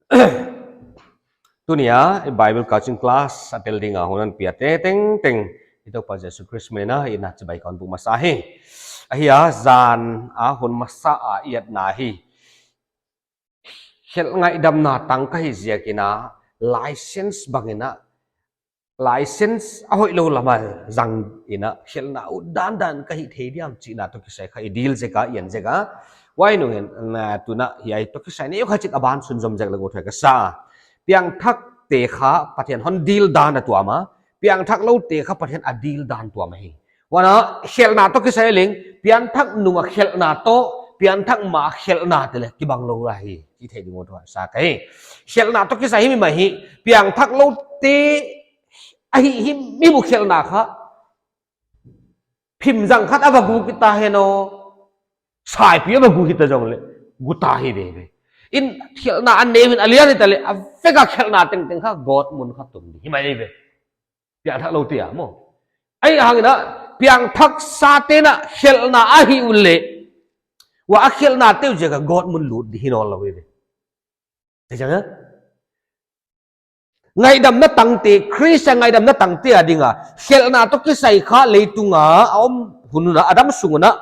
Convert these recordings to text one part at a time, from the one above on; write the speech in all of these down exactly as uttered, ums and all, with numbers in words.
Tuni a Bible coaching class a tel ding a hun hon piate tengteng i Toupa Jesu Khrist min in chibai kon buk masa hi. Ahia, zan a hun masa a i etna hi. Khelh ngaihdamna tang ka hih ziakin a, license bangin a, license a hoihlou lam a zangin a, khelhna ut dandan ka hih thei diam chihna toh kisai kha i deal zek a, i en zek a. Huai nungin, na, tuna hiai toh kisai neu khat chik a ban sunzom zek leng uthuai ka sa. Piangthakte kha Pathian hon deal dan a tuam a, piangthakloute kha Pathian a deal dan tuam ahi. Huan a, khelhna toh kisai leng, piangthak nung a khelhna toh piangthak ma a khelhna te leh kibang lou ahi, i theih ding uthuai sa ka hi. Khelhna toh kisai hi mi mah hi, piangthakloute ahi hi mi mu khelhna kha, phim zang khat a va gu kita hen aw, saipi a va gu hita zong leh, gu ta hi veve. In khelhna a neu in a lian hita leh, a vek a khelhna tengteng kha, gawtmun kha tum di hi mai ve. Piangthakloute a maw. Ahihhangin a, piangthaksate na khelhna a hih uleh, huai a khelhnate uh ziak a gawtmun lut di hi nawnlou ve. Thei chiang a? Ngaihdamna tangte, Khrist a ngaihdamna tangte a ding a, khelhna toh kisai kha leitung a, a om hun un a, a dam sung un a,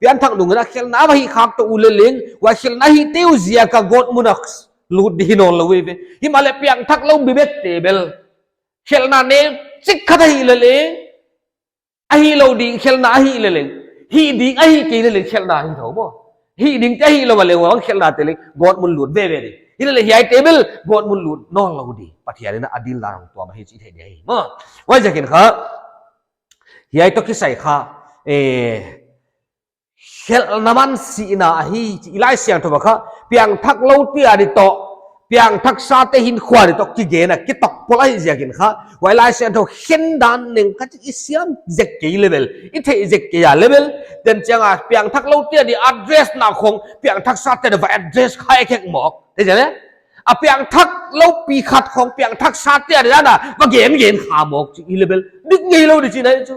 piangthak nung in a khelhna a va hih khak toh uleh leng, huai khelhna hihte uh ziak a gawtmun a lut di hi nawnlou ve. Himahleh piangthaklou bibekte bel, khelhna neu chik khat a hih leh leng, a hih lou ding khelhna a hih leh leng, hih ding a hih kei leh leng khelhna hi thou maw. Hih dingte a hih lou a leh huai khelhnate leng gawtmun lut veve di. Hi leh leng hiaite bel gawtmun lut nawnlou di. Pathian in a deal dan tuam ahi chih i theih di hi maw. Huai ziakin kha, hiai toh kisai kha, eh, khelhna man sihna ahi chih i Laisiangthou a kha, piangthakloute a di toh, piangthaksate hinkhua di toh kigen a, kitokpol ahih ziakin kha, huai Laisiangthou khen dan neng khat i siam zek kei leh bel, i theih zek kei a leh bel, den chiang a piangthakloute a di address na khong, piangthaksate a di va address kha e kek mawk. Thei chiang a? A piangthaklou pi khat khong, piangthaksate a di dan a va gen gen kha mawk chih i leh bel, dik ngeilou di chihna chu.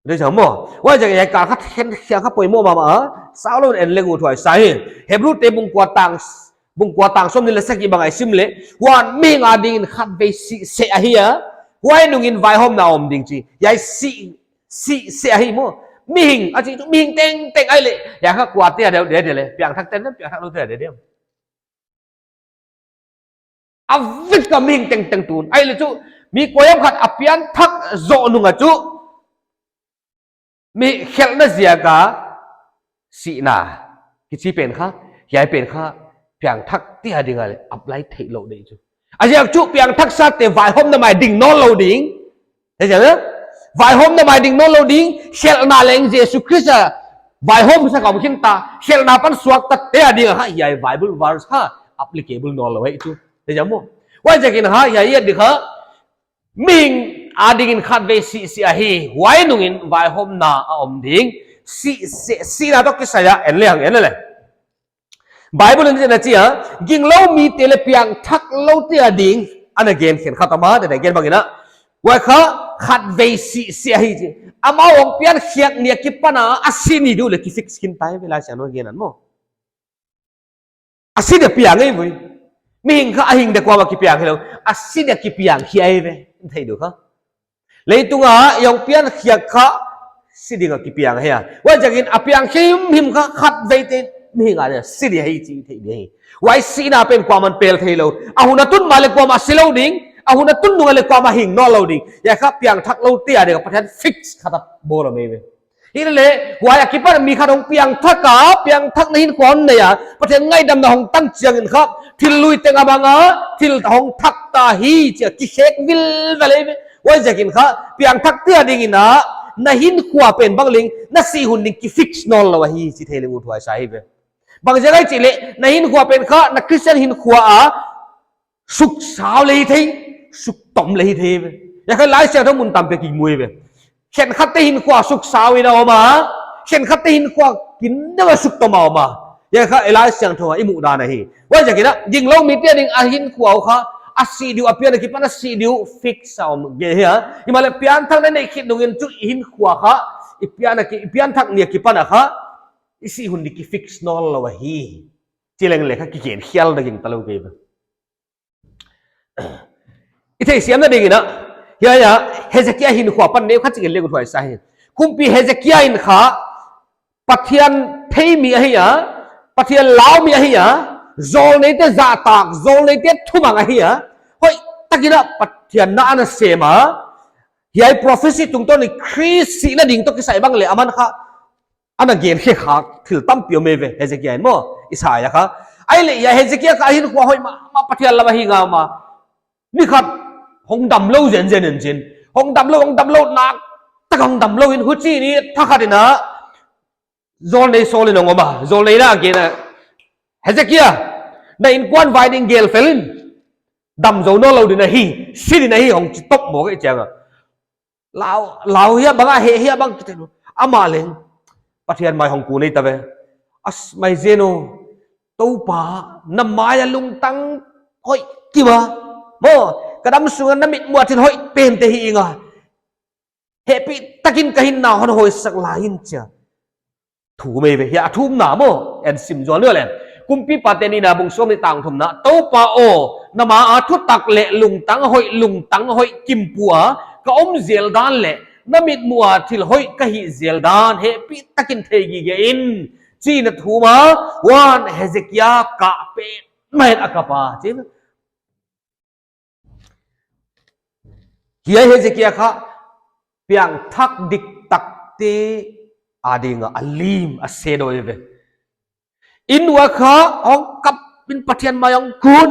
Thei chiang maw. Huai ziak a hiai kal khat khen khiak kha poimoh mahmah a. Saulou in en leng uthuai sa hi. Hebrute bung kua tang, bung kua tang sawmnih leh sagih bang i sim leh. Huan mihing a dingin khatvei sih seh ahi a. Huai nungin vaihawmna om ding chi. Hiai sih, sih seh ahi maw. Mihing, a chih chu mihing tengteng ahi leh. Hiai kha kuate a di uh, di, di leh. Piangthakte, piangthakloute a di, di. A vek a mihing tengteng tun. Ahihleh chu, mi kuahiam khat a piangthak zoh nung a chu, mi khelhna ziak a sihna kichi pen kha, hiai pen kha, piangthakte a ding a leh apply theilou di chu. A ziak chu piangthaksate vaihawmna mai ding nawnlou ding. Thei chiang a? Vaihawmna mai ding nawnlou ding, khelhna leng Jesu Khrist a vaihawmsak a om khin ta, khelhna pan suaktate a ding a kha, hiai Bible verse kha applicable nawnlou ahi chu. Thei chiang maw. Huai ziakin kha, hiai a di kha, mihing a dingin khatvei sih seh ahi, huai nungin vaihawmna a om ding, sih seh, sihna toh kisai a, en leng, en leng. Bible in a chi a, ginglou mite leh piangthakloute a ding, ana gen khenkhat a om a, den a gen bangin a. Huai kha, khatvei sih seh ahi chi. Amau hong piankhiak ni a kipan a, a si ni di uh leh kifix khin ta ve Laisiangthou a gen a maw. A si dia piang ahi ve. Mihing kha a hing dia kuamah kipiang hilou. A si dia kipiang hi ahi ve. Thei di uh kha. Leitung a i hong piankhiak kha si ding a kipiang ahi a. Huai ziakin a piang himhim kha khatveite mihing a dia si di ahi chih i theih di hi. Huai sihna pen kuaman pel theilou. A hun a tun ma leh kuamah silou ding. A hun a tun nung a leh kuamah hing nawnlou ding. Hiai kha piangthakloute a ding a Pathian fix khat a bawl a mai ve. Hi leh, huai a kipan mi khat hong piangthak a, piangthakna hinkhua hon nei a, Pathian ngaihdamna hong tang chiangin kha, thil lui teng a bang a, thil hong thak ta hi chi a kikhek vilvel ahi ve. Huai ziakin kha, piangthakte a dingin a, na hinkhua pen bang leng, na sih hun ding kifix nawnlou ahi chi thei leng uthuai sa hi ve. Bang ziak ahia chih leh, na hinkhua pen kha, na Christian hinkhua a, suksau leh hi thei, suktom leh hi thei ve. Hiai kha Laisiangthou mun tampi a kimu hi ve. Khenkhatte hinkhua suksau in a om a, khenkhatte hinkhua kin deuh a suktom a om a. Hiai kha Laisiangthou a i muhdan ahi. Huai ziakin a, ginglou mite a ding a hinkhua uh kha, a si di uh, a pian a kipan a si di uh, fix a om ngei hi a. Himahleh pianthakna nei khit nungin chu i hinkhua kha, i pian a ki, i pianthak ni a kipan a kha, i sih hun ding kifix nawnlou ahi. Chi leng leh kha kigen khial na gingta lou kei ve. I theihsiamna dingin a, hiai a Hezekia hinkhua pan neu khat chi'n leng uthuai sa hi. Kumpi Hezekia in kha Pathian theimi ahi a, Pathian laumi ahi a, zawlneite zahtak, zawlneite thumang ahi a. Hoihtakin a Pathian na ana sem a. Hiai prophecy tungtawn in Khrist sihna ding toh kisai bang leh aman kha ana gen khe khak thil tampi om ve Hezekia in maw, Isaiah kha. Ahihleh hiai Hezekia kha hinkhua hoih mahmah, Pathian lam ahi ngam a. Ni khat hong damlou zenzen in chin. Hong damlou, hong damlou, nak tak hong damlou in huchi ni thakhat in a zawlnei sawl in hong om a, zawlnei na gen a, Hezekia, na innkuan vai ding gel fel in, dam zou nawnlou ding ahi, si ding ahi, hong chi top mawk ei chiang a. Lau, lau hia bang a, heh hia bang kite nu. Amah leng Pathian mai hong ku nei ta ve. As mai zen o, Toupa, na mai a lungtang hoih kim a. Maw, ka dam sung a na mitmuh a thil hoih pente hi ing a. Hehpihtakin ka hinna hon hoihsak lai in chia. Thum ei ve, hiai a thumna maw, en sim zual ni leh. Kumpipa te nihna bung sawmnih tang thumna, Toupa aw, na ma a thutak leh lungtang hoih, lungtang hoih kim pua ka om zel dan leh na mitmuh a thil hoih ka hih zel dan hehpihtakin thei gige in, chi'n a thum a, huan Hezekia kah petmah in a kap a, chi. Hiai Hezekia kha piangthak diktakte ading a lim a se doi ve. Inn ua kha hong kap in Pathian mai hong kun.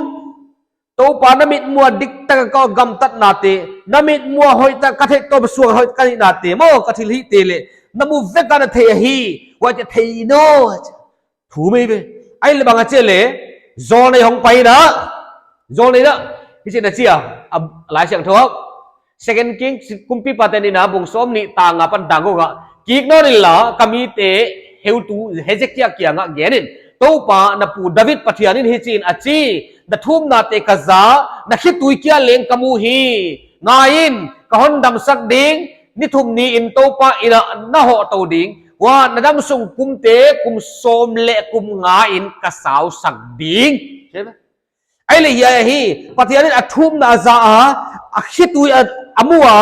Toupa, na mitmuh a diktak a ka gamtatnate, na mitmuh a hoihtak ka theih toh suak hoih ka hihnate maw, ka thilhihte leh na mu vek a na thei ahi, huaite thei in aw. Thum ei ve. Ahihleh bang a chi leh, zawlnei hong pai in a, zawlnei na, hichi'n a chi a, a, Laisiangthou a. Second Kings, Kumpipa te nihna bung sawmnih tang nga pan tang guk a. Kik nawn in la, ka mite heutu Hezekia kiang a gen in, Toupa, na pu David Pathian in hichi'n a chi, na thumnate ka za, na khitui kia leng ka mu hi. Ngai in, ka hon damsak ding, ni thum ni in Toupa inn a na hoh tou ding, huan na dam sung kumte kum sawm leh kum nga in ka sausak ding. Ahihleh hiai ahi, Pathian in a thumna a za a, a khitui a, a mu a,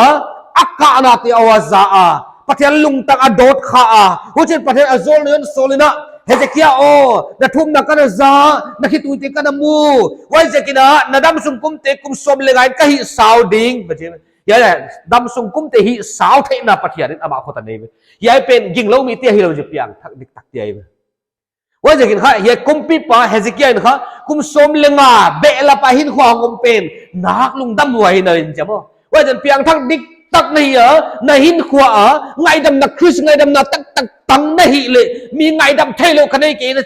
a kahnate a za a, Pathian lungtang a dawt kha a, huchiin Pathian a zawlnei hon sawl in a, Hezekia aw, na thumna ka na za, na khituite ka na mu, huaiziakin a, na dam sung kumte kum sawm leh nga in ka hih sau ding, Pathian. Hiai, dam sung kumte hih sau theihna Pathian in amah khut a nei ve. Hiai pen ginglou mite hilou, piangthak diktakte ahi ve. Huaiziakin kha, hiai kumpipa Hezekia in kha, kum sawm leh nga, behlap a hinkhua hong om pen, nak lungdam huai hi na in chi maw. Huaiziakin piangthak diktak na hi a, na hinkhua a, ngaihdamna Khrist, ngaihdamna taktak tang na hih leh, mi ngaihdam theilou ka nei kei na,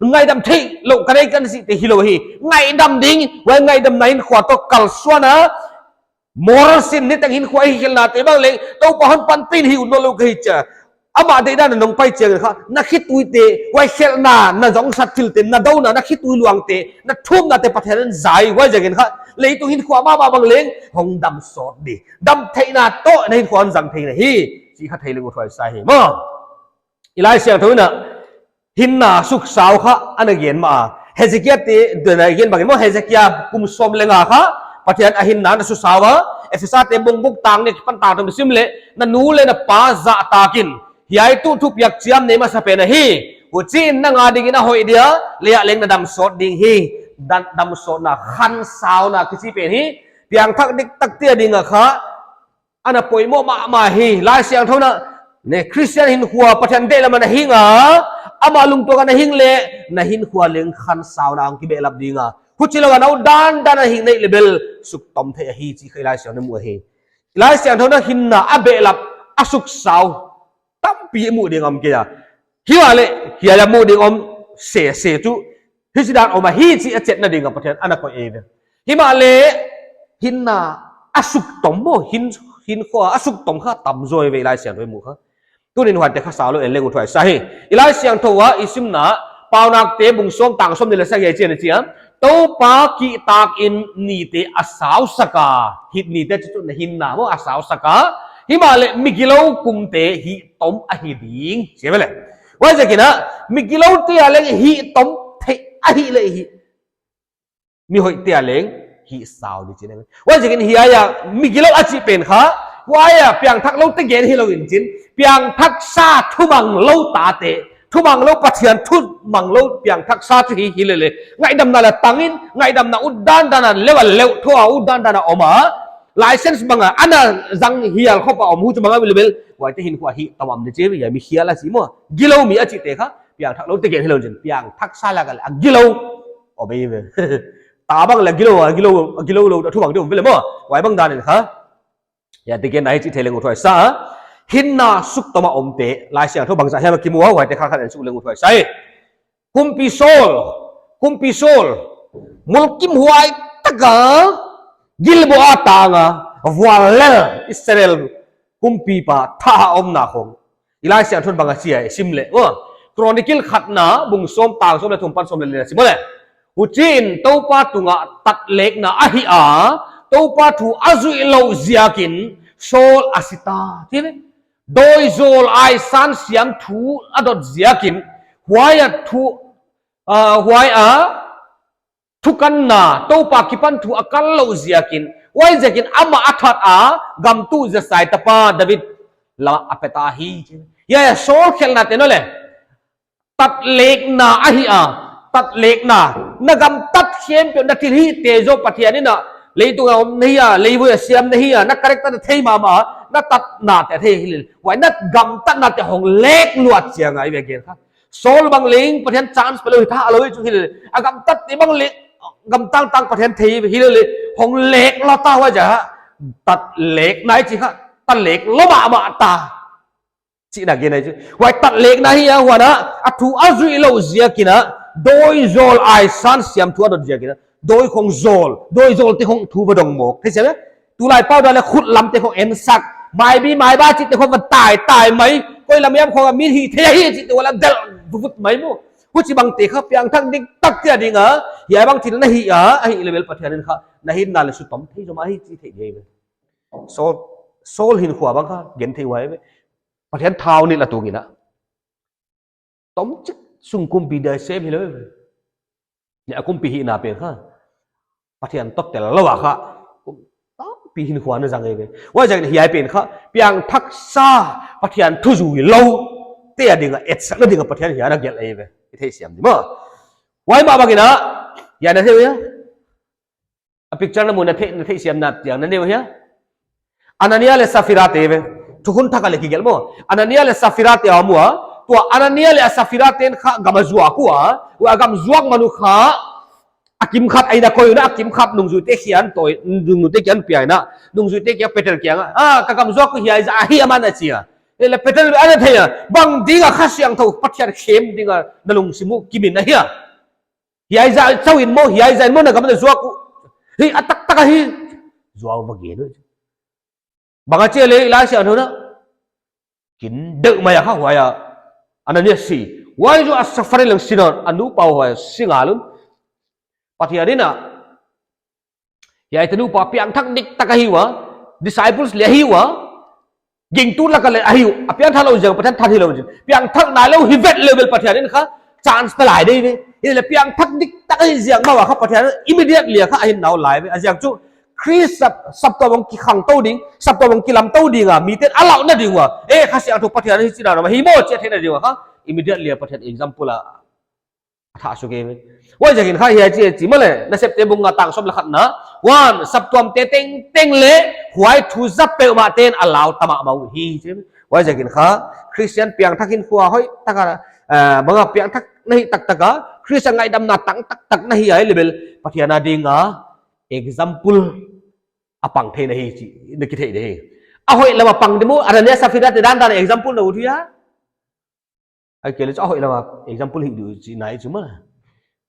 ngaihdam theilou ka nei kei na chihte hilou hi. Ngaihdam ding, huai ngaihdamna hinkhua toh kalsuan a, moral sin niteng hinkhua hihkhelhnate bang leng, Toupa hon panpih in hih un nawnlou ka hi chia. Amah deihdan a nong pai chiangin kha, na khituite, huai khelhna, na zongsat thilte, na douna, na khitui luangte, na thumnate Pathian in za hi, huaiziakin kha, leitung hinkhua mahmah bang leng, hong dam sawt di. Dam theihna toh, na hinkhua hon zang thei na hi, chih kha thei leng uthuai sa hi, maw. I Laisiangthou in a, hinna suksau kha ana gen mah a. Hezekia te, dena gen bangin maw, Hezekia kum sawm leh nga kha, Pathian a hinna ana suksau a, Ephesa te bung guk tang nih pan tang thum sim leh, na nu leh na pa zahtak in, hiai tuh thupiak chiam nei masa pen ahi. Huchiin nang adingin a hoih dia, leh a leng na dam sawt ding hi, dan, dam sawtna, khansauna kichi pen hi, piangthak diktakte ading a kha, ana poimoh mahmah hi, Laisiangthou in a, ne, Christian hinkhua Pathian deihlam a na hing a, amah lungtuak a na hing leh, na hinkhua leng khansauna hong kibehlap ding a. Huchilou a na u dandan a hing neih leh bel, suktom thei ahi chih kha i Laisiangthou in a mu ahi. I Laisiangthou in a hinna a behlap, a suksau tampi mu ding om kei a. Himahleh, hiai a mu ding om sese chu, hichidan om ahi chih a chetna ding a Pathian ana koih ei ve. Himahleh, hinna a suktom maw, hin, hinkhua a suktom kha tam zaw ve i Laisiangthou i mu kha. Tuni'n huaite kha sau lou en leng uthuai sa hi. I Laisiangthou a i simna, Paunakte bung sawm tang sawmnih leh sagih ah hichi'n a chi a. Toupa kihtak in nite a sausak a, hih nite chu chu na hinna maw a sausak a. Himahleh migilou kumte hihtom ahi ding. Chi ve leh. Huaiziakin a, migiloute a leng hihtom thei ahihleh hi mi hoihte a leng hihsau di chi ahi. Huaiziakin hiai a mi gilou a chih pen kha, huai a piangthakloute gen hilou in chin, piangthaksa thumanglou tate, thumanglou Pathian thumanglou piangthaksa chu hi, hi lele. Ngaihdamna la tangin, ngaihdamna utdan dan a leuh a leuh thou a utdan dan a om a, license bang a ana zang hial khop a om hu chu bang a mi lele. Huaite hinkhua hi tamam di chi, hiai mi hial a chi maw. Gilou mi a chihte kha, piangthakloute gen hilou in chin, piangthaksa lak a leh a gilou om ei ve. Ta bang leh gilou, a gilou, a gilou lou, a thumang di om ve le maw. Huai bang dan in kha. Hiaite gen na hi chih theih leng uthuai sa. Hinna suktom a omte, Laisiangthou bangzah hiam a kimu a, huaite khat khat en suk leng uthuai sa. Kumpi Saul, Kumpi Saul, mulkimhuai taka Gilboa tang a vuallel Israel kumpipa thah a omna khong i Laisiangthou in bang a chi a i sim leh, aw, Chronicle khatna bung sawm tang sawm leh thum pan sawm leh li na sim leh. Huchiin Toupa tungah tatlekna a hih a, Toupa thu a zuih louh ziakin Saul a si ta. Chi ve. Dawizawl aisan siam thu a dot ziakin, huai a thu, ah, huai a thukanna, Toupa kipan thu a kal louh ziakin, huaiziakin amah a that a, gamtuh Jessai tapa David lam a pe ta hi. Hiai a Saul khelhnate aw le. Tatlekna a hih a, tatlekna, na gamtat khempeuh na thilhihte zaw Pathian in a, leitung a om na hi a, leivui a siam na hi a, na character na thei mahmah a, na tatnate thei hi lele. Huai na gamtatnate hong lek luat chiang a i ve gen kha. Saul bang leng Pathian chance pe lou hi ta lou hi chu hi lele. A gamtatte bang leng gamtang tang Pathian thei hi lele. Hong lek lua ta huai ziak a. Tatlekna i chi kha. Tatlek lou mahmah ta. Chihna gen ahi chu. Huai tatlekna hi a, huan a, a thu a zuih louh ziakin a, dawizawl aisan siam thu a dot ziakin a, dawi khong zawl, dawizawlte khong thu va dong mawk. Thei siam e? Tulai pau dan leh khut lamte khong ensak, maibi maiba chihte khong va tai tai mai, koi lam hiam khong a mi hih theih ahi chihte huai lam delh vut vut mai maw. Huchibangte kha piangthak diktakte a ding a, hiai bang thil na hih a, ahih leh bel Pathian in kha, na hinna leh sutom thei zom ahi chi thei di ve. Saul, Saul hinkhua bang kha, gen thei huai ve. Pathian thau nih la tung in a. Tomchik sung kumpi dia sem hilou. Nia kumpi hihna pen kha. Pathian toh tel lou a kha. Kum, tompi hinkhua na zang ei ve. Huaiziakin hiai pen kha. Piangthaksa Pathian thu zui lou. Te a ding a etsakna ding a Pathian hiai ana gelh ei ve. I thei siam di maw. Huai mah bangin a. Hiai na thei uh hia. A picture na mu na thei, na theisiam na chiang na neu hia. Anania leh Saphira te ve. Thukhun thak a leh kigelh maw. Anania leh Saphira te a mu a. Tua Anania leh Saphira te'n kha gam a zuak ua. Huai a gam zuak man uh kha. A kimkhat a inn a koih un a, a kimkhat nungzuite kiang toh, nungzuite kiang pia in a. Nungzuite kiang Peter kiang a. Ah, ka gam zuak uh hiai zah ahi a man a chi a. Ei leh Peter ana thei a. Bang ding a Kha Siangthou Pathian khem ding a na lungsim uh kim in a hia. Hiai zah chauh in maw, hiai zah in maw na gam na zuak uh. Hi, a taktak ahi. Zuak va gen uh. Bang a chi leh i Laisiangthou in a. Kin deuh mai a kha huai a. Anania si. Huai zaw a Saphira leng si nawn. A nupa huai si ngal un. Pathian in a. Hiaite nupa piangthak diktak ahi ua, disciples leh ahi ua, gingtu lak a leh ahi ua, a piangthak lou ziak Pathian that hilou ziak. Piangthak nailou hi vet leh bel Pathian in kha, chance pe lai di ve. Hileh piangthak diktak ahi ziak mah ua kha Pathian immediately a kha a hinna uh la ve. A ziak chu, Khrist sap, saptuam hong kikhang tou ding, saptuam hong kilam tou ding a, mite'n a launa ding ua. Eh, Kha Siangthou Pathian hi chihna mah hi maw chi a theihna ding ua kha, immediately a Pathian example a. A thah suk ei ve. Huaiziakin kha hiai chi, chi maw leh, Nasepte bung nga tang sawm leh khatna. Huan, saptuamte tengteng leh, huai thu zat peuhmah te'n a lau ta mahmah uhi chi. Huaiziakin kha, Christian piangthak hinkhua hoihtak a, eh, bang a piangthak na hih taktak a, Khrist a ngaihdamna tang taktak na hih a leh bel, Pathian a ding a, example a pang thei na hi chi, na kithei di hi. A hoih lam a pang di maw, Anania Saphira te dandan example na ut uh hia. Ahihkeileh chu a hoih lam a example hih di uh chihna ahi chu maw.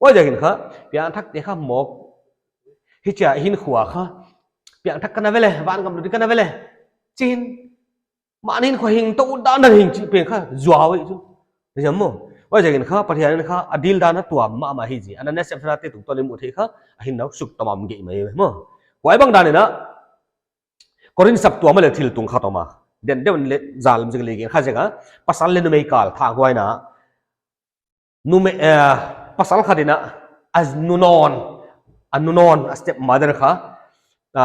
Huaiziakin kha, piangthakte kha mawk. Hichia hinkhua kha. Piangthak ka na ve leh, van gam lut di ka na ve leh. Chin. Mah hinkhua hing tou dan dan hing chih pen kha. Zuau hi chu. Hiam maw. Huaiziakin kha, Pathian in kha, a dil dan a tuam mahmah hi chi. Anania Saphira te tungtawn in mu thei kha, a hinna uh suk tamam gei mai maw. Huai bang dan in a, Korin saptuam a leh thil tung khat om a. Den den leh zal lam zing leh gen kha zek a. Pasal leh numei kal thanghuaina. Numei, eh, pasal khat in a. a nu nawn, a nu nawn, a stepmother kha, a,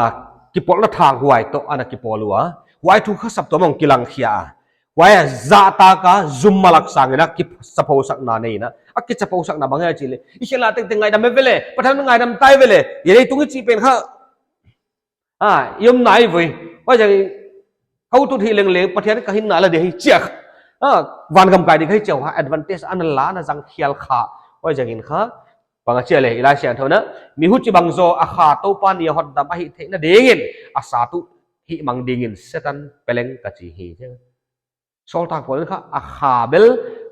kipawlna thanghuai toh ana kipawl ua. Huai thu kha saptuam ah kilang khia a. Huai a zahtak a zum malak sangin a kichapousakna nei in a. A kichapousakna bang ahia chih leh, i khelhna tengteng ngaidam hi ve leh, Pathian ngaidam ta ve leh, i leitung i chih pen kha, a, i om nai ve. Huaiziakin ka ut ut hi lengleng Pathian ka hinna la di hi chia kha, a, vangam kai di kha hi chia kha, advantage ana la ana zang khial kha. Huaiziakin kha, bang a chi a leh, i Laisiangthou ah, mi huchibang zaw a kha Toupa ni a hotdam a hih theihna dingin, a sat uh hihmang dingin Setan peleng ka chi hi. Sawltak Paul in kha a kha bel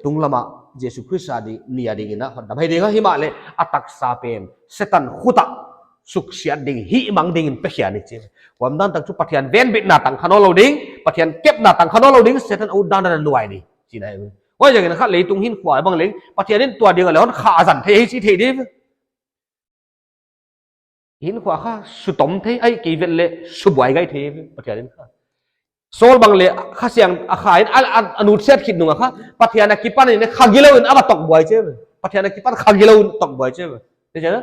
tunglam ah Jesu Khrist a di, ni a dingin a hotdam hi ding a, himahleh a taksa pen Setan khut ah suksiat ding, hihmang dingin pe khia hi chi. Huai dan tak chu Pathian venbitna tang kha nawnlou ding, Pathian kepna tang kha nawnlou ding, Setan a ut dan a nuai di chihna hi. Huaiziakin kha leitung hinkhua bang leng, Pathian in tua ding a leh hon kha a zang thei hi chih theih di. Hinkhua kha sutom thei, ahihkeileh subuai gai thei, Pathian in kha. Saul bang leh Kha Siangthou a kha in a, a, a nutsiat khit nung a kha, Pathian akipan in kha gilou in a va tokbuai chi. Pathian akipan kha gilou in tokbuai chi. Te chi na?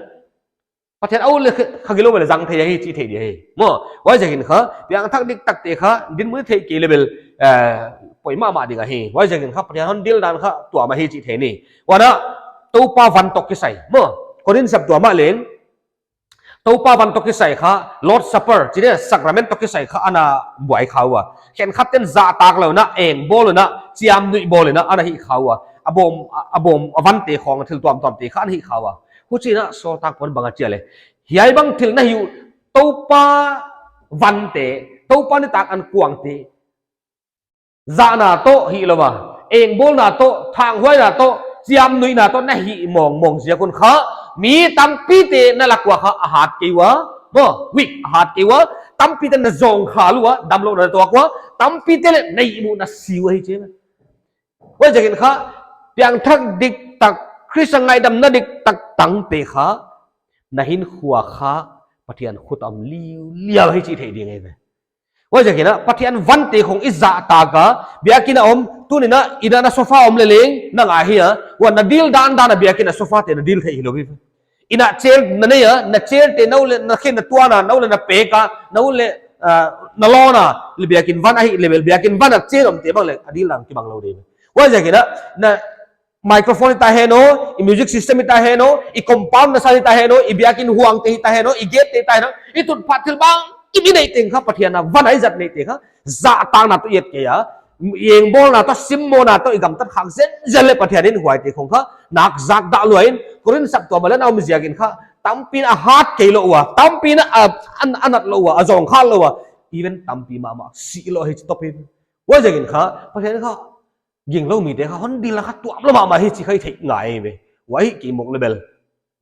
Pathian a ut leh kha gilou leh zang thei hi chih theih di hi. Maw, huaiziakin kha, piangthak diktakte kha, dinmun theih kei leh bel, eh, poi mahmah ding ahi. Huaiziakin kha, Pathian hon dil dan kha, tua mah hi chih theih ni. Huan a, Toupa van toh kisai. Maw, Korin saptuam ah leng, Toupa van toh kisai kha, Lord Supper, chih leh sacrament toh kisai kha ana buai kha ua. Khenkhat ten zahtak lou in a, engbawl lou in a, chiamnuih bawl lou in a, ana hih kha ua. A bawm, a, a bawm, a vante khong, thil tuamtuamte kha ana hih kha ua. Huchiin a Sawltak Paul in bang a chi a leh, hiai bang thil na hih uh, Toupa vante, Toupa nitak ankuangte, zahna toh hilou a, engbawlna toh, thanghuaina toh, chiamnuihna toh na hih mawngmawng ziak un kha, mi tampite na lak ua kha a hat kei ua, maw, weak a hat kei ua, tampite na zawngkhal ua, damlouhna na tuak ua, tampite leh na ihmu na si ua hi chi. Huaiziakin kha, piangthak diktak, Khrist a ngaidamna diktak tangte kha, na hinkhua kha, Pathian khut ah om liuliau hi chih theih ding ahi ve. Huaiziakin a, Pathian vante khong i zahtak a, biakinn a om, tuni'n a, inn ah na sofa om leleng, na ngai hi a, huan na dil dandan a biakinn a sofa te na dil thei hilou hi. Inn ah chair na nei a, na chair te na ut leh, na khen na tuan a, na ut leh na pek a, na ut leh, ah, na lawn a, leh biakinn van ahih leh bel, biakinn van a chair omte bang leh, a dil dan kibang lou di. Huaiziakin a, na microphone hita hen aw, i music system hita hen aw, i compound na san hita hen aw, i biakinn huangte hita hen aw, i gate te hita hen aw, i tutphah thil bangkim i neih teng kha, Pathian a van a i zat neih teng kha, zahtakna toh i et kei a, engbawlna toh, simmawhna toh, i gamtat khak zenzen leh Pathian in huaite khong kha, nak zak dah lua in, Korin saptuam ah leng a om ziakin kha, tampi'n a hat kei lou ua, tampi'n a, a, a, a nat lou ua, a zawngkhal lou ua, even tampi mahmah, si lou hi chi top in. Huaiziakin kha, Pathian kha, gingloumite kha hon dil a kha tuamlou mahmah hi chih kha i theih ngai ve. Huai hi kimuk leh bel.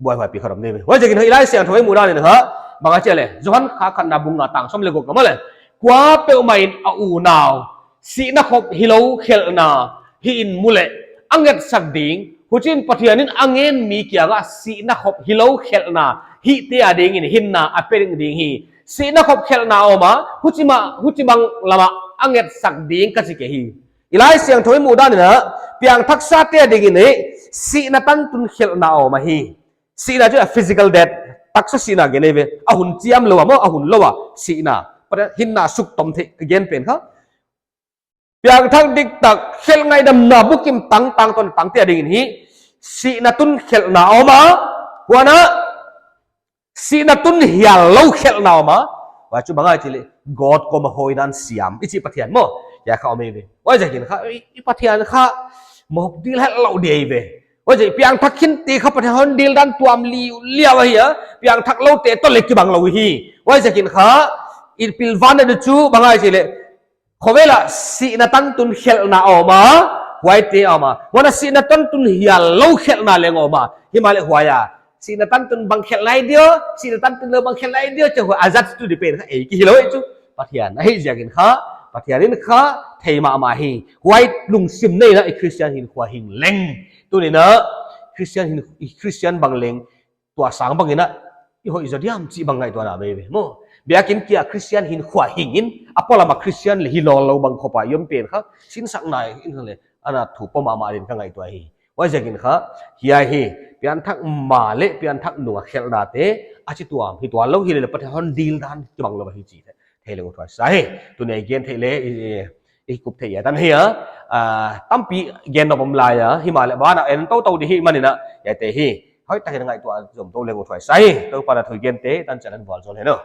Buaihuai pi kha rom nei ve. Huaiziakin kha i Laisiangthou i muh dan in kha, bang a chi a leh, Johan khatna bung nga tang sawm leh guk ah maw leh, kuapeuhmah in a unau, sihna khop hilou khelhna, hih in mu leh, a ngetsak ding, huchiin Pathian in a ngen mi kiangah sihna khop hilou khelhna, hihte adingin hinna a pe ding ding hi. Sihna khop khelhna a om a, huchimah, huchibang lamah a ngetsak ding ka chi kei hi. I Laisiangthou i muh dan in a, piangthaksate adingin hi, sihna tantun khelhna a om ahi. Sihna chu a physical death, taksa sihna gen ahi ve. A hun chiam lou a maw, a hun lou a, sihna. Pathian hinna suktom theih, gen pen kha. Piangthak diktak, khelh ngaidamna bukim tangtang toh tangte adingin hi, sihna tun khelhna a om a, huan a, sihna tun hial lou khelhna a om a, huai chu bang ahia chih leh, God koma hoihna siam, i chih Pathian maw, hiai kha om ahi ve. Huaiziakin kha, i, i Pathian kha, mohawk dil hetlou di ahi ve. Huaiziak piangthak khinte kha Pathian hon dil dan tuam liuliau ahi a, piangthak loute toh leh kibang lou hi. Huaiziakin kha, i pilvang na di chu bang ahia chih leh, khovel ah sihna tantun khelhna a om a, huaite a om a. Huan a sihna tantun hial lou khelhna leng a om a. Himahleh huai a, sihna tantun bang khelhna hi diam, sihna tantun lou bang khelhna hi diam, chih huai a zat tu di pen kha, ei ki hilou ei chu. Pathian, ahihziakin kha, Pathian in kha, thei mahmah hi. Huai lungsim nei in a i Christian hinkhua hing leng. Tuni'n a, Christian hin, i Christian bang leng, tua sang bangin a, i hoih zaw diam chih bang ngaihtuahna ahi ve maw. Biakinn kia Christian hinkhua hing in, a polam a Christian leh hi nawnlou bang khop a i om pen kha, sinsakna in leh, ana thu pom mahmah ding ka ngaihtuah hi. Huaiziakin kha, hiai hi, pianthak ma leh pianthak nung a khelhnate, a chituam hi tuan lou hi leh leh Pathian hon deal dan kibang lou hi chih thei leng uh thuaisa hi. Tuni a i gen theih leh, i, i, i kup theih a tan hi a, ah, tampi gen nop om lai a, himahleh banah en toutou di hih manin a, hiaite hi, hoihtak in ngaihtuah zom tou leng uh thuaisa hi. Toupa'n a thu i gente, tan chiang in vualzawl hen aw.